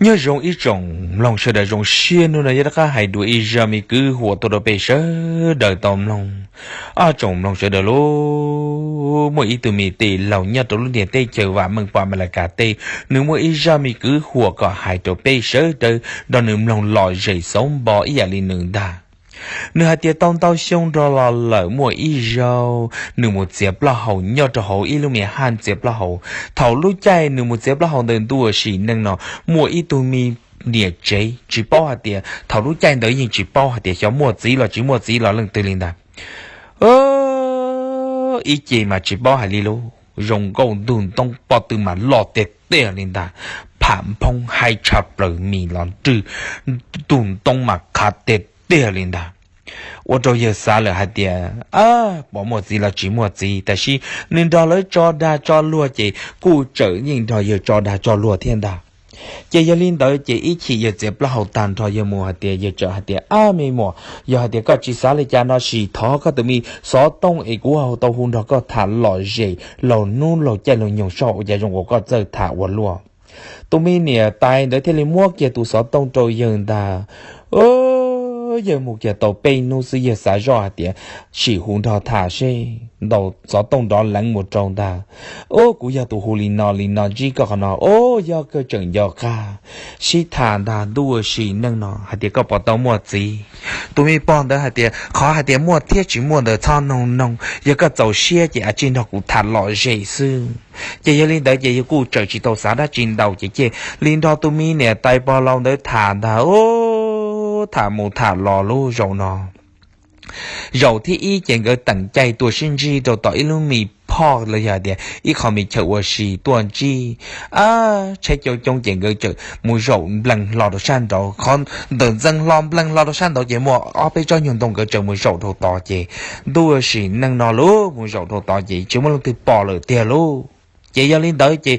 Nyob zoo ib tsoom mloog sawv daws, zoo siab hnub no yog rov qab hais dua ib zaj me kwv huam tuaj rau peb sawv daws tau mloog. Ob tsoom mloog sawv daws lauj, muaj ib tug me tij laug nyob rau lub ntiaj teb chaws vam meej pom Amelikas teb, nws muaj ib zaj me kwv huam kom hais rau peb sawv daws nrog nws mloog lom zem xauv npo ib yam li nws ntag. Nws hais tias tau ntau xyoo nrog los lawm, muaj ib zaug nws mus txiav plaub hau nyob rau hauv ib lub me haj txiav plaub hau. Thaum lub caij nws mus txiav plaub hau ntawd ntuj ua sim neej no, muaj ib tug me niam tsev tsis paub hais tias, thaum lub caij ntawd yeej tsis paub hais tias xyov muaj txiv los tsis muaj txiv los leej twg li ntag. Ib ce mas tsis paub hais li lauj, zoo nkauj ntug ntoo, pob tw mas loj tiag tiag li ntag, pham nphoob haib tshaj plaws, mis los rwg ntug ntoo mas qhav tiag tiag li ntag. Ua rau yawg xav lawm hais tias, pom muaj txiv los tsis muaj txiv, tab sis nws nrog lawv tso dag tso luag ces kuj tseem yeej nrog yawg tso dag tso luag thiab ntag. Ces yog li ntawd ces ib chim yawg txiav plaub hau tag nrho yawg mus hais tias, yawg txawm hais tias, ab me muam, yog hais tias koj tsis xav li cas no sim thov koj tus me xov tooj es kuv ho tau hu nrog koj tham lom zem laug hnub laug caij laug nyoog soj ua cas zoo uas koj txawj tham ua luaj. Tus me niam tais ntawd thiaj li muab kiag tus xov tooj rau yawg ntag. Yawg mus kiag tau peb hnub xwb yawg xav zoj hais tias, sim hu nrog tham seb, ntaus xov tooj nrov leev mus rau ntag. Ub, kuv yog tus hu li no li no ntsib koj qhov no, ub, yog koj tseem nco qab, sib tham ntag ntuj ua sim neej no hais tias koj puas tau muaj txiv. Tus me pog ntawd hais tias qhov hais tias muaj thiab tsis muaj ntawd txhob noog noog, yog koj txaus siab ces a tsij nrog kuv tham lom zem xwb. Ces yog li ntawd ces yawg kuj tseem tsis tau xav dab tsi ntau ces cia li nrog tus me niam tais pog laus ntawd tham ntag. Ub, tham mus tham los lub zaum no zaum thib ib ces nkawd teem caij tuaj sib ntsib rau tom ib lub me phoj los yog hais tias ib qho me chaw ua si tuaj ntsib. Ab, tsheb coob coob ces nkawd txawm mus zaum nplees hlo rau sab nraud. Qhov ntawm ntxeev hlo nplees hlo rau sab nraud ces muaj ob peb tsob nyuag ntoo, nkawd txawm mus zaum rau tod ces ntuj ua sim neej no lub mus zaum rau tod ces tsis muaj leej twg pom lawm tiag lauj. Ces yog li ntawd ces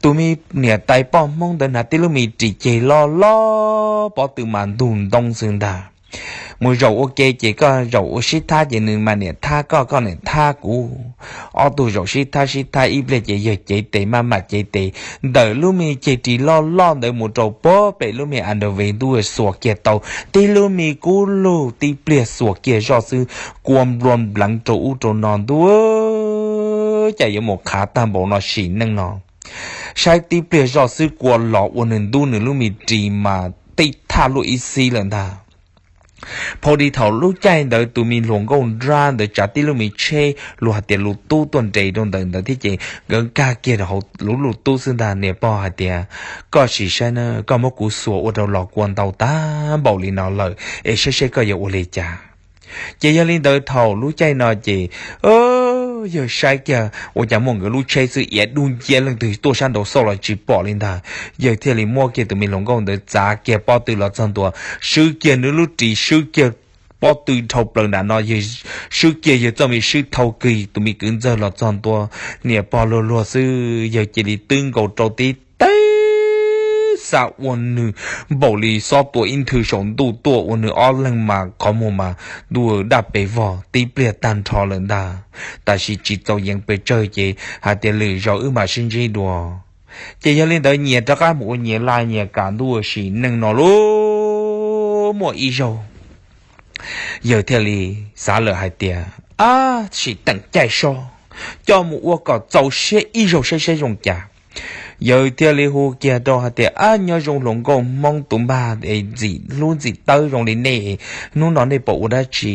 tus me niam tais poj Hmoob ntawd hnav tib lub me ris ceg loj loj, pob tw mas ntug ntoo xwb ntag. Mus zaum ua ke ces koj zaum ua sib thab ces nws mas niam thab koj, koj niam thab kuv. Ob tug zaum sib thab sib thab ib pliag ces yawg cev tes maj mam cev tes ntawm lub me ceg ris loj loj ntawd mus rau puag pem lub me underwear ntuj xuas kiag tau tib lub me kub lug, tib pliag xuas kiag zoj xwb kua nplua npleev rau ub rau no ntuj, cas yuav mus qhav tag npaum no sim neej no. Saib tib pliag zoj xwb kua los ua nws ntub nws lub me ris mas tib thaj luaj ib xib lawm ntag. Phau di thaum lub caij ntawd tus me hluas nkauj nrab ntawd tsav tib lub me tsheb luag hais tias lus tub tuaj nres rau ntawm ntawd thiab ces nkawd nkag kiag rau hauv lub lus tub xwb ntag. Niam pog hais tias, koj sim saib na, koj muab kuv xuas ua rau los kua ntau tag npaum li no lawm es saib seb koj yuav ua li cas. Ces yog li ntawd thaum lub caij no ces yawg saib kiag ua cas muaj nkawd lub tsheb xwb iav dub nciab, leej twg tuaj sab nraud xauj los tsis pom li ntag. Yawg thiaj li muab kiag tus me hluas nkauj ntawd txav kiag pob tw los txog ntua, swb kiag nws lub ris, swb kiag pob tw dhau plaws nram no, yawg swb kiag yawg txoj me swb thau kiag tus me kwv ntxawg los txog ntua. Niam pog luag luag xwb yawg cia li twb nkaus rau tib teg xa ua nws npaum li xob tua ib nthwv saum ntuj tuaj ua nws ob leeg mas qhov muag mas ntuj daj pes vog tib pliag tag nrho lawm ntag. Tab sis tsis txaus yeev pes tsawg ces hais tias lwm zaus wb mam sib ntsib dua. Ces yog li ntawd nyias rov qab mus ua nyias laj nyias kam ntuj ua sim neej no lub muaj ib zaug yawg thiaj li xav lawm hais tias, ab, sim teem caij so, coj mus ua kom txaus siab ib zaug saib saib zoo cas. Yawg thiaj li hu kiag rau hais tias, ab, nyob zoo hluas nkauj Hmoob tus npag es ntxim hlub ntxim tawb zoo li nej, hnub no nej puas ua dab tsi?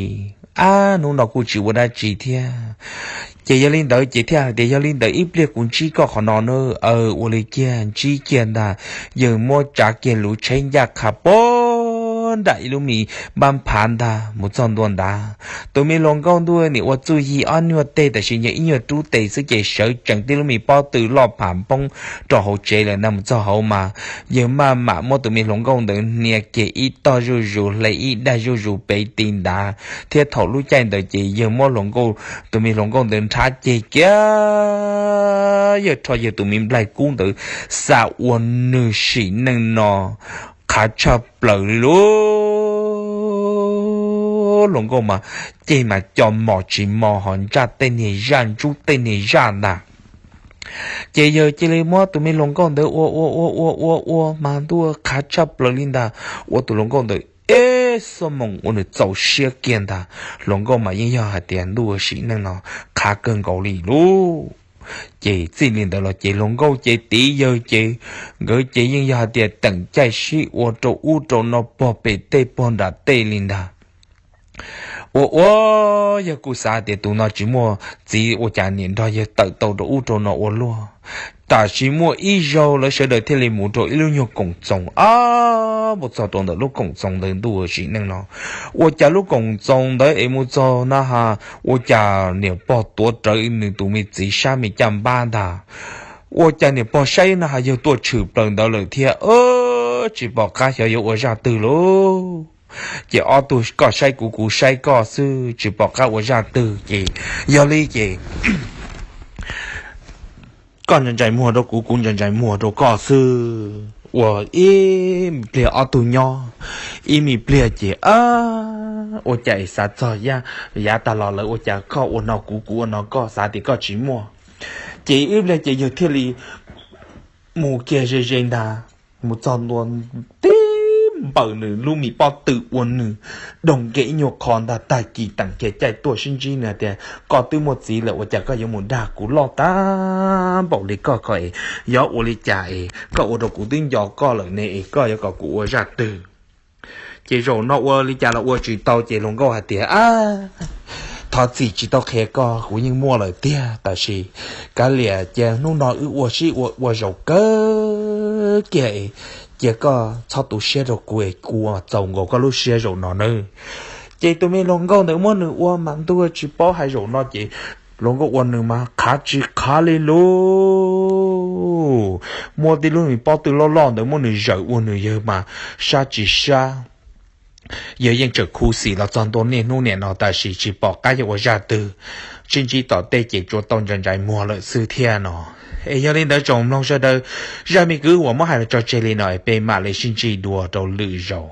Ab, hnub no kuj tsis ua dab tsi thiab. Ces yog li ntawd ces thiaj hais tias, yog li ntawd ib pliag kuv ntsib koj qhov no na. Aw, ua li kiag ntsib kiag ntag. Yawg muab tsav kiag lub tsheb ncaj qha puag nram ib lub me npab phav ntag mus txog ntua ntawd. Tus me hluas nkauj ntuj nim ua txuj yig ob nyuag teg tab sis yog ib nyuag rub tes xwb ces sawv tsees tib lub me pob tw loj pham nphoob rau hauv tsev lawm ntag. Mus txog hauv mas yawg maj mam muab tus me hluas nkauj ntawd hnia kiag ib tog zuj zus, hle ib daig zuj zus pem ti ntawd thiab. Thaum lub caij ntawd ces yawg muab hluas nkauj, tus me hluas nkauj ntawd nrhab ceg kiag, yawg rho yawg tus me nplaig kub ntawd xa ua nws sim neej no qhav tshaj plaws li lub. Hluas nkauj mas ceg mas co mos tsis mos ho ntsaj tej niag zaj ntsub tej niag zaj ntag. Ces yawg cia li muab tus me hluas nkauj ntawd ua ua ua ua ua ua mas ntuj, qhav tshaj plaws li ntag, ua tus hluas nkauj ntawd ib xuab moos ua nws txaus siab kiag ntag. Hluas nkauj mas yeej yog hais tias ntuj sim neej no qhav kawg nkaus li lauj. Ces txij li ntawd los ces hluas nkauj ces tiv yawg ces nkawd ces yeej yog hais tias teem caij sib ua rau ub rau no pog pem tej pog nram tej li ntag. Ua ua yawg kuj xav tias tus no tsis muaj txiv ua cas niam nrog yawg tawm tau rau ub rau no ua luaj. Tam sim muaj ib zaug lawv sawv daws thiaj li mus rau ib lub nyuag koom txoos, ab, mus txog rau ntawm lub koom txoos ntawd ntuj sim neej no, ua cas lub koom txoos ntawd es mus txog na has ua cas niam pog tuav rawv nws tus me txiv sab me caj npab ntag. Ua cas niam pog saib na has yawg tuaj tshwm plaws ntawd lawm thiab, tsis pom qab xyov yuav ua zaj twg lauj. Ces ob tug koj saib kuv kuv saib koj xwb tsis pom qab ua zaj twg ces yog li ces koj ntsais ntsais muag rau kuv kuv ntsais ntsais muag rau koj xwb. Ua ib pliag ob tug nyob ib me pliag ces ua cas es xav txog yav tag los lawv ua cas koj ua no kuv kuv ua no koj xav tias koj tsis muaj. Ces ib pliag ces yawg thiaj li mus kiag ze ze ntag, mus txog ntua tib npaws nws lub me pob tw ua nws doog kiag ib nyuag qho ntag, tag kis teem kiag caij tuaj sib ntsib nws tias koj twb muaj txiv lawm ua cas koj yuav mus dag kuv loj tag npaum li koj ko es yog ua li cas es koj ua rau kuv twb nco koj lawm ne es koj yuav kom kuv ua zaj twg. Ces zaum no ua li cas los ua tsis tau ces hluas nkauj hais tias ab, thov txim tsis tau qhia koj kuv yeej muaj lawm tiag tab sis kav liam cia hnub no wb ua sib ua ua zaum kawg kiag es cia koj txhob tu siab rau kuv es kuv txaus nkaus koj lub siab zaum no nawb. Ces tus me hluas nkauj ntawd muab nws ua mas ntuj tsis paub hais zaum no ces hluas nkauj ua nws mas qhav tsis qhav li lauj. Muab tib lub me pob tw loj loj ntawd muab nws zawm ua nws yawg mas sab tsis sab. Yawg yeej tseem khuv xim los txog ntua niaj hnub niam no tab sis tsis pom qab yuav ua zaj twg, sib ntsib tom tej ces tsuas tau ntsais ntsais muag lawm xwb thiab no. Es yog li ntawd tsoom mloog sawv daws, zaj me kwv uas muab hais los tso tseg li no es peb mam li sib ntsib dua rau lwm zaus.